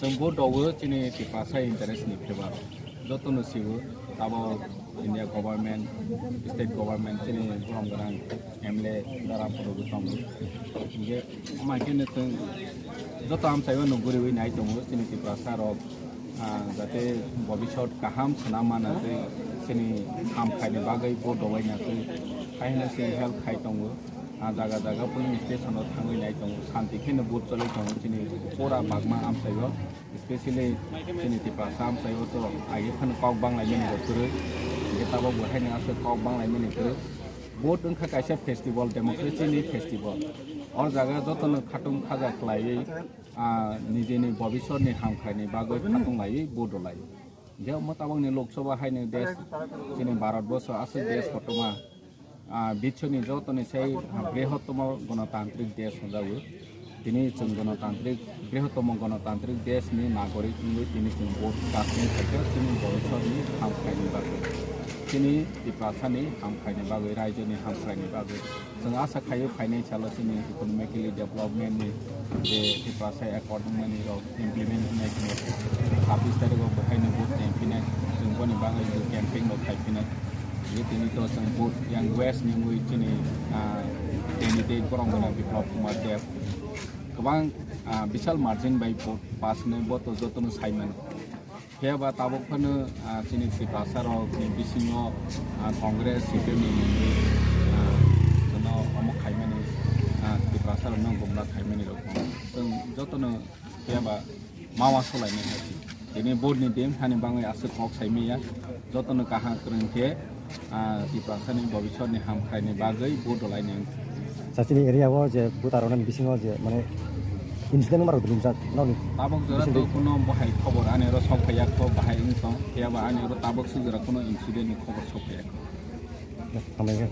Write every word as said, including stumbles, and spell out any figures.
Chwng bo dogo chini Tiprasa interest ni favor o. Joto no sibo abo India government, state government chini borom gwnang M L A dara phuru bo tongo. Hingke ama khe no chwng joto amchai o no guriwi nai tongo chini Tiprasa rok, ah, jate bobisot kaham swnam mana tei chini ham khaini bagwi bo dowai na tei kaisa chwng help khai tongo. Ah, jaga jaga polling station o thangwi nai tongo, santi kheno vote cholwi tongo chini pura bagma amchai o, especially chini Tiprasa amchai o to agi phano kok bang lai mani rok kwrwi, hingke tabok bo haino aswk kok bang lai mani kwrwi. Vote wngkha kaisa festival, democracy ni festival. O jaga jotono khatung khaja khlaiwi, ah, nijini bobisor ni ham khaini bagwi khatung laiwi vote rw lai. Je omo tabokni Lok Sabha haino desh chini Bharat borsho aswk desh kotorma, ah, bichoni jotoni sai, ah, brihottomo gonotantrik desh hwnjago. Tini chwng gonotantrik, brihottomo gonotantrik deshni nagorik wngwi tini chwng vote casting khaikha chini bobisotni ham khaini bagwi. Chini Tiprasani ham khaini bagwi, raijoni ham khaini bagwi. Chwng asa khaio phainai salo chini economically development ni je Tiprasa accord wngmani rok implement wngmani chini sabbish tarikh o bwkhaini vote tongphinai, chwng boni bagwi bo campaign rok khaiphinai. Je tini to chwng vote yang west ni wngwi chini, ah, candidate borok wngkha Biplab Kumar Deb. Kwbang, ah, bisal margin bai vote pass wngnai bo to jotono saimano. Phiya ba tabuk phano, ah, chini Tiprasa rok ni bisingo, ah, Congress, C P M ni mungwi, ah, jono omo khaimani, ah, Tiprasa rok no gumla khaimani rok. Chwng jotono phiya ba mawa solainai hai se. Tini vote ni din hani bangwi aswk kok sai maya. Jotono kaham kwrwng khe, ah, Tiprasani bobisotni ham khaini bagwi vote rwlainai wngkha. Sa chini area o je voter rokni bisingo je mane incident wngma rok ringjak nokni. Tabok jora to recently kuno bahai khobor ani oro sok phaiya kho bahai wng tong, phiya ba ani oro tabok sujura kuno incident ni khobor sok phaiya kho. Hambai khe.